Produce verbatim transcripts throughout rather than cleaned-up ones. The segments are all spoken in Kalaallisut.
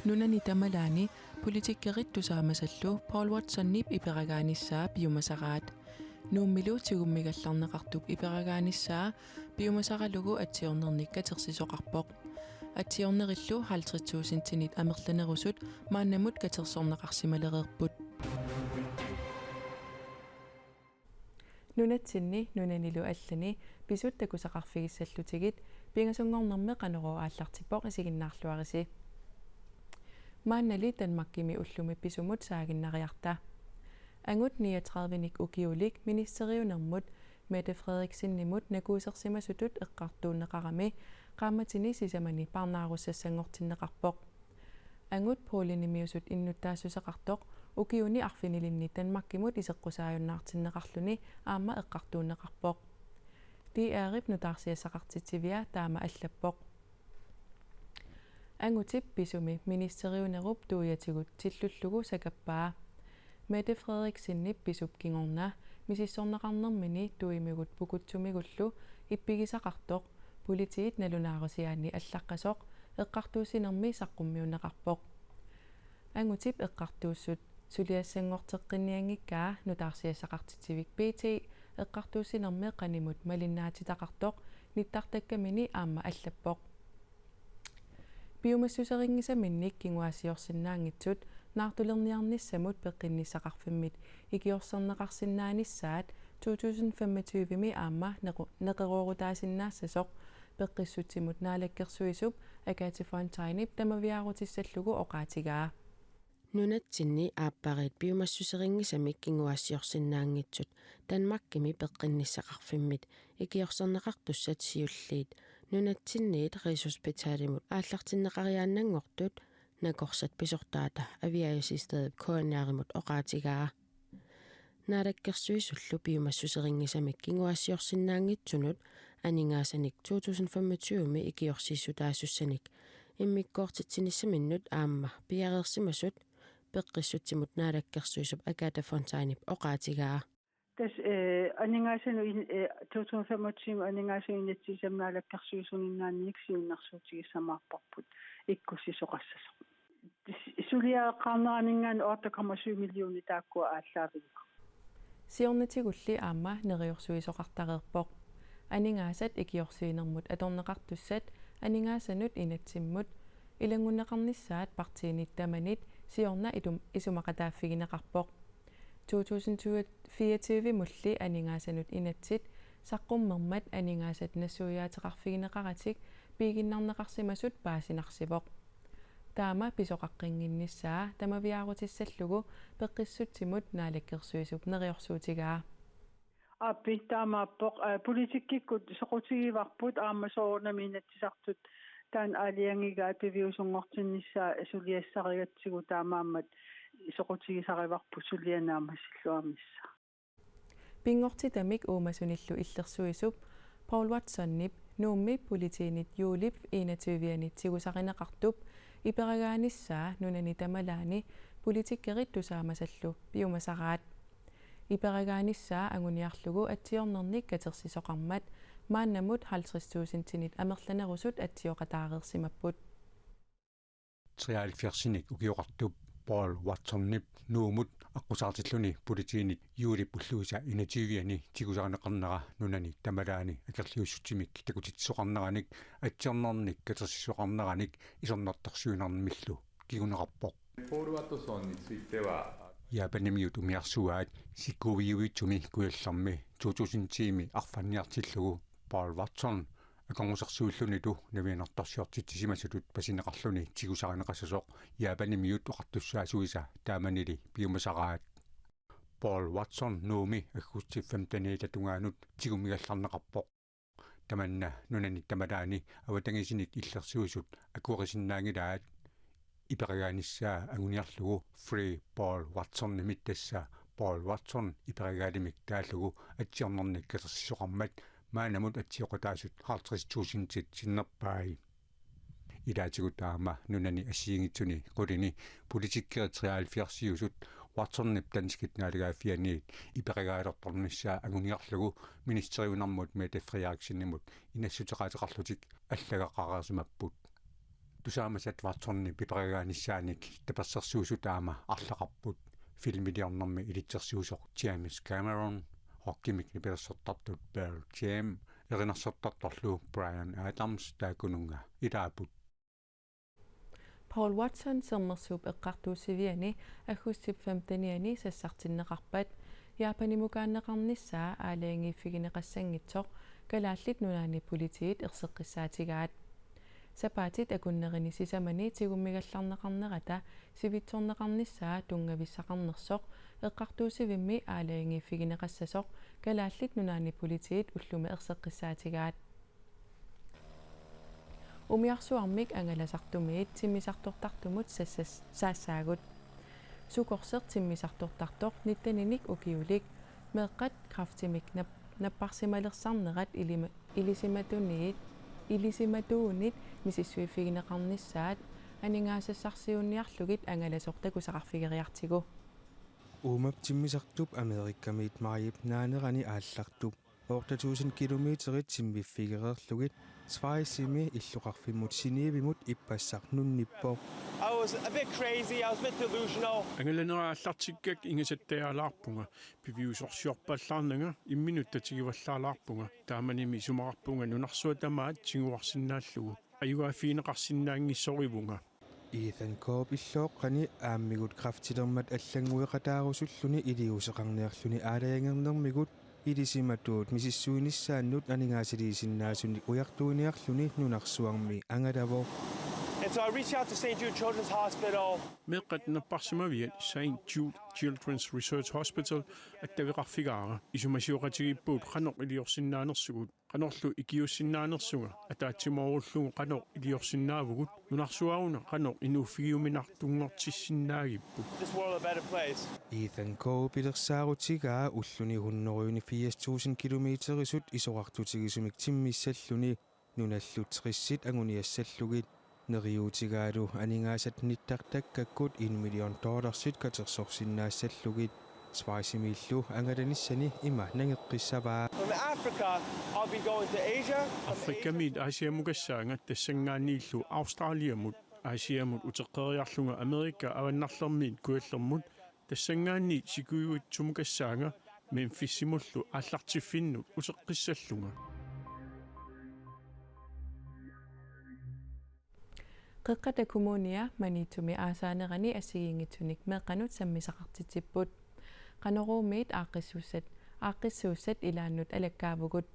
Nunani tamalaani politikerit tusaamasallu Paul Watsonip iperagaanissaa piumasaraat. Nuummilu tigummigallarneqartup iperagaanissaa piumasaralugu atsiornernik katersisoqarpoq. Atsiornerillu halvtreds tusindinit amerlanerusut maannamut katersorneqarsimalereerput. Nunatsinni nunanilu allani pisut takusaqarfigissallutigit pingasunngornermi Qanorooq aallartippoq, isiginnaarluarisi. Maannali Danmarkimi ullumi pisumut saaginnariarta. Angut niogtredivenik ukiulik ministeriunermut Mette Frederiksenimut nakuusersimasutut eqqartuunneqarami qaammatini sisamani parnaarussassanngortinneqarpoq. Angut Paulinimiusut innuttaassuseqartoq ukiuni arfinilinni Danmarkimut iseqqusaajunnaartinneqarluni aamma eqqartuunneqarpoq. D R-ip nutaarsiassaqartitsivia taama allappoq. Angutip pisumi ministeriunerup tuiatigut tillullugu sakappaa. Mette Frederiksenip pisup kingorna misissorneqarnermini tuimigut pukutsumigullu ippigisaqartoq politiit nalunaarusiaanni allaqqasoq eqqartuussinermi saqqummiunneqarpoq. Angutip eqqartuussut suliassanngorteqqinnianngikkaa nutaarsiassaqartitsivik B T eqqartuussinermi qanimut malinnaatitaqartoq nittartakkamini aamma allappoq. Piumassuserinngisaminnik kinguaassiorsinnaanngitsut naartulerniarnissamut peqqinnissaqarfimmit ikiorserneqarsinnaanissaat to tusind femogtyve-mi aamma nequ-, neqeroorutaasinnaassasoq Peqqissutsimut Naalakkersuisup Agathe Fontainep tamaviaarutissallugu oqaatigaa. Nunatsinni aappariit piumassuserinngisamik kinguaassiorsinnaanngitsut Danmarkimi peqqinnissaqarfimmit ikiorserneqartussat siulliit nunatsinniit Rigshospitalimut aallartinneqariaannanngortut nakorsat pisortaata aviaasisteedip K N R-imut oqaatigaa. Naalakkersuisullu piumassuserinngisamik kinguaassiorsinnaanngitsunut aningaasanik to tusind femogtyve-mi ikiorsiissutaasussanik immikkoortitsinissaminnut aamma piareersimasut Peqqissutsimut Naalakkersuisup Agathe Fontainep oqaatigaa. Tassa, eh, aningaasanut in-, eh, to tusind femogtyve aningaasanut inatsisissami naalakkersuisuninngaanniit siunnersuutigissamaarparput ikkussisoqassasoq. S-, suliareqqaarneraninngaanniit otte komma syv millioner taakkua aallaavigaat. Siornatigulli aamma neriorsuisoqartareerpoq. Aningaasat ikiorsiinermut atorneqartussat aningaasanut inatsimmut ilanngunneqarnissaat partiinit tamanit siorna itum-, isumaqataaffigineqarpoq. To tusind fireogtyve-mulli aningaasanut inatsit saqqummermat aningaasat nassuiaateqarfigineqaratik piiginnarneqarsimasut paasinarsivoq. Taama pisoqaqqinnginnissaa tamaviaarutissallugu Peqqissutsimut Naalakkersuisup neriorsuutigaa. Aappi taamaappoq, eh, politikkikkut soqutigivarput aamma soorunami inatsisartut taanna aalajangigaat piviusunngortinnissaa suliassarigatsigu, taamaammat soqutigisarivarput suliaq naammassilluarnissaa. Pinngortitamik uumasunillu illersuisup Paul Watsonip Nuummi politiinit juulip enogtyve-ani tigusarineqartup iperagaanissaa nunani tamalaani politikerit tusaamasallu piumasaraat. Iperagaanissaa anguniarlugu atsiornernik katersisoqarmat maannamut halvtreds tusindinit amerlanerusut atsioqataareersimapput. Treoghalvfjerdsinik ukioqartup Paul Watsonip Nuumut aqqusaartilluni politiinit juulip ulluisa enogtyve-ani tigusarineqarnera nunani tamalaani akerliussutsimik takutitsisoqarneranik atsiornernik katersisoqarneranik isornartorsiuinermillu kinguneqarpoq. Paul Watson-i twittera. Japanimiut umiarsuaat Shikuiuitsumi Kujallermi to tusind ti-mi arfanniartillugu Paul Watson akornusersuillunilu navianartorsiortitsisimasutut pasineqarluni tigusarineqassasoq Japanimiut oqartussaasuisa taamanili piumasaraat. Paul Watson Nuummi aggustip femteniata tungaanut tigummigallarneqarpoq. Tamanna nunani tamalaani avatangiisinit illersuisut akuerisinnaanngilaat iperagaanissaa anguniarlugu Free Paul Watson-imik, tassa Paul Watson iperagaalimik taallugu atsiornernik katersisoqarmat maannamut atsioqataasut halvtreds tusindit sinnerpai. Ilaatigut taama nunani assigiinngitsuni qulini politikerit treoghalvfjerdsiusut Watsonip danskit naalagaaffianiit iperagaalertornissaa anguniarlugu ministeriunermut Mette Frederiksenimut inassuteqaateqarlutik allagaqareersimapput. Tusaamasat Watsoninut piperagaanissaanik tapersersuisut aamma arlaqarput filmiliornermi ilitsersuisoq James Cameron, rockimik nipilersortartut Pearl Jam, erinarsortartorlu Bryan Adams taakkununnga ilaapput. Paul Watson Sermersuup eqqartuussiviani aggustip femteniani sassartinneqarpat Japanimukaanneqarnissaa aalajangiiffigineqassanngitsoq Kalaallit Nunaanni Politiit erseqqissaatigaat. Sapaatit akunnerini sisamani tigummigallarneqarnerata sivitsorneqarnissaa tunngavissaqarnersoq eqqartuussivimmi aalajangiiffigineqassasoq Kalaallit Nunaanni Politiit ullumi erseqqissaatigaat. Umiarsuarmik angalasartumiit timmisartortartumut sassas-, saassaagut. Sukorseq timmisartortartoq nitteninik ukiulik meeqqat kræftimik nap-, napparsimalersarnerat ilima-, ilisimatuunit, ilisimatuunit misissuiffigineqarnissaat aningaasassarsiuunniarlugit angalasoq takusaqarfigeriartigu. Uumap timmisartup Amerikamiit maajip naanerani aallartup otte tusind kilometerit timmiffigereerlugit Schweizimi illoqarfimmut Genèvemut ippassaq nunnippoq. I was a bit crazy, I was a bit delusional. Angalanera aallartikkakku ingasattajaalaarpunga, piviusorsiorpallaarnanga imminut tatigivallaalaarpunga, taamanimi isumaqarpunga nunarsuaq tamaat tiguarsinnaallugu, ajugaaffigineqarsinnaanngissorivunga. Ethan Cope illooqqani aammigut kræftilermat allanngueqataarusulluni iliuuseqarniarluni aalajangernermigut ilisimatuut misissuinissaannut aningaasaliisinnaasunik ujartuiniarluni nunarsuarmi angalavoq. And so I reached out to Saint Jude Children's Hospital. Meeqqat napparsimaviat Saint Jude Children's Research Hospital attaveqarfigaara. Isumasioqatigiippugut qanoq iliorsinnaanersugut. Qanorlu ikiuussinnaanersunga, ataatsimoorullugu qanoq iliorsinnaavugut, nunarsuaruna qanoq inuuffigiuminartunngortissinnaagipput. This world a better place. Ethan Cope pilersaarutigaa ulluni hundrede firs tusind kilometerisut isorartutigisumik timmissalluni nunallu tressit anguniassallugit. Neriuutigaalu aningaasat nittartakkakkut en million dollarsit katersorsinnaassallugit. Schweizimiillu angalanissani ima nangeqqissavaa. From Africa, I'll be going to Asia. From Afrikamiit Asia- Asiamukassaanga tassanngaanniillu Australiamut, Asiamut uteqqeriarlunga Amerika avannarlermiit kujallermut, tassanngaanniit sikuiuitsumukassaanga Memphisimullu aallartiffinnut uteqqissallunga. Qeqqata Kommunia Maniitsumi aasaanerani assigiinngitsunik meeqqanut sammisaqartitsipput. Qanoruumiit aaqqissuussat, aaqqissuussat ilaannut alakkaavugut.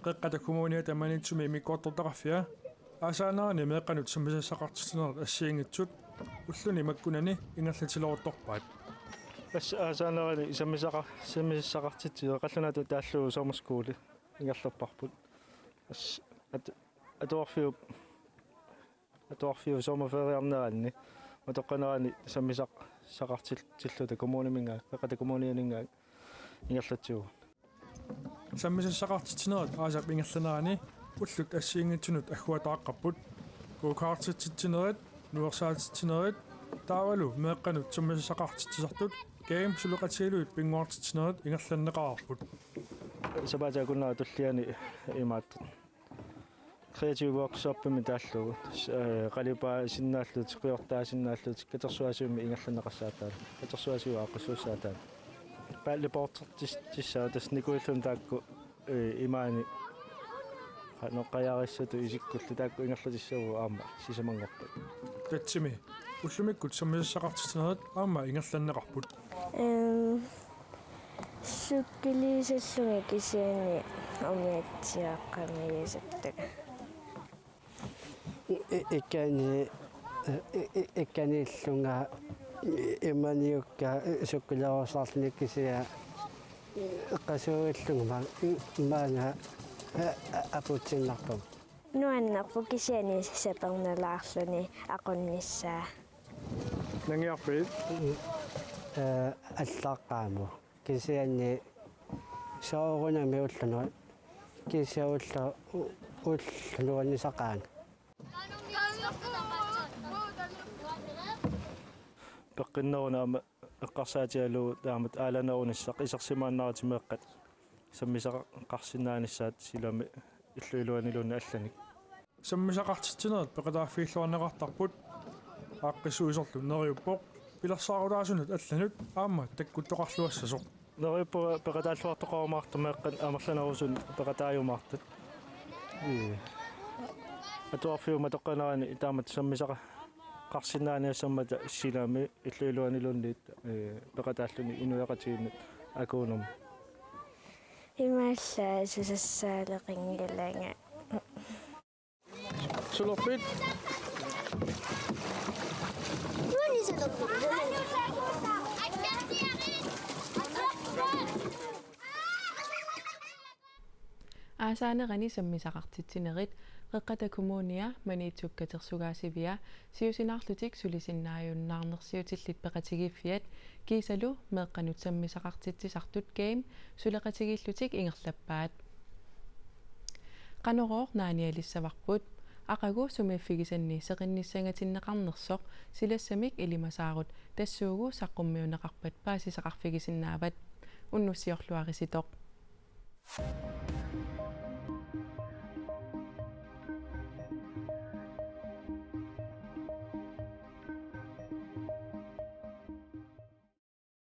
Qeqqata Kommuniata Maniitsumi immikkoortortaqarfia aasaanerani meeqqanut sammisassaqartitsinerit assigiinngitsut ulluni makkunani ingerlatileruttorpaat. Tassa aasaanerani sammisaqa-, sammisassaqartitsineq qallunaatut taallugu sommerskole ingerlapparput. Tassa at-, atuarfiup Atuarfiup sommerferiarneranni matoqqanerani sammisaq-, saqartil-, tilluta kommuniminngaanniit, Qeqqata Kommunianinngaanniit ingerlatsivugut. Sammisassaqartitsinerit aasap ingerlanerani ullut assigiinngitsunut agguataaqqapput. Go-kartitsitsinerit, nuersaatitsinerit, taavalu meeqqanut sammisassaqartitsisartut game suleqatigalugit pinnguartitsinerit ingerlanneqareerput. Sapaatip akunnera tulliani imaattoq. Kreativ workshopimi taallugu, eh, qalipaasinnaallutik, qiortaasinnaallutik, katersugaasivimmik ingerlanneqassaataat, katersugaasiviup aaqqissuussaataat. Paddleboardertis-, tissaa tassa nikuilluni taakku, eh, imaani, qanoq qajarissatut isikkullu taakku ingerlatissavugut aamma sisamanngorpat. Tatsimi, ullumikkut sammisassaqartitsinerit aamma ingerlanneqarput. Ehm, sukkiliisallunga kisianni umiatsiaaqqamiisattut. I-, ikkani, i-, i-, ikkaniillunga i-, imaniukka sukkuleerusaarluni kisianni qasuillunga ma-, i-, maanga a-, a-, aputsinnarpoq. Nuannerpoq kisianni sapernalaarluni aqunnissaa. Nangiarpit? Eh, allaqqaammut. Kisianni soorunami ulluni. Kisianni ullu-, ullunik nuannisaqaanga. Peqqinneruna aamma eqqarsaatigalugu taamatut aalanerunissaq isersimaannaratik meeqqat sammisaqarsinnaanissaat silami Illup iluaniluunniit allanik. Sammisaqartitsinerit peqataaffigilluarneqartarput. Aaqqissuisorlu neriuppoq pilersaarutaasunut allanut aamma takkuttoqarluassasoq. Neriuppunga peqataalluartoqarumaartut meeqqat amerlanerusunut peqataajumaartut. Ii. Atuarfiup matoqqanerani taamatut sammisaqarsinnaaniassammata silami illup iluaniluunniit, ee, peqataalluni inuiaqatigiinnut akuunermi. Imaallaat susassaaleqinngilanga. Sulerpit? Aasaanerani sammisaqartitsinerit Qeqqata Kommunia, Maniitsup Katersugaasivia, Siusinaarlutik Sulisinnaajunnaarnersiutillit Peqatigiiffiat kiisalu meeqqanut sammisaqartitsisartut game suleqatigiillutik ingerlappaat. Qanorooq naanialissavarput. Aqagu sumiiffigisanni seqinnissangatinneqarnersoq silassamik ilimasaarut tassuugu saqqummiunneqarpat paasisaqarfigisinnaavat. Unnussiorluarisitoq.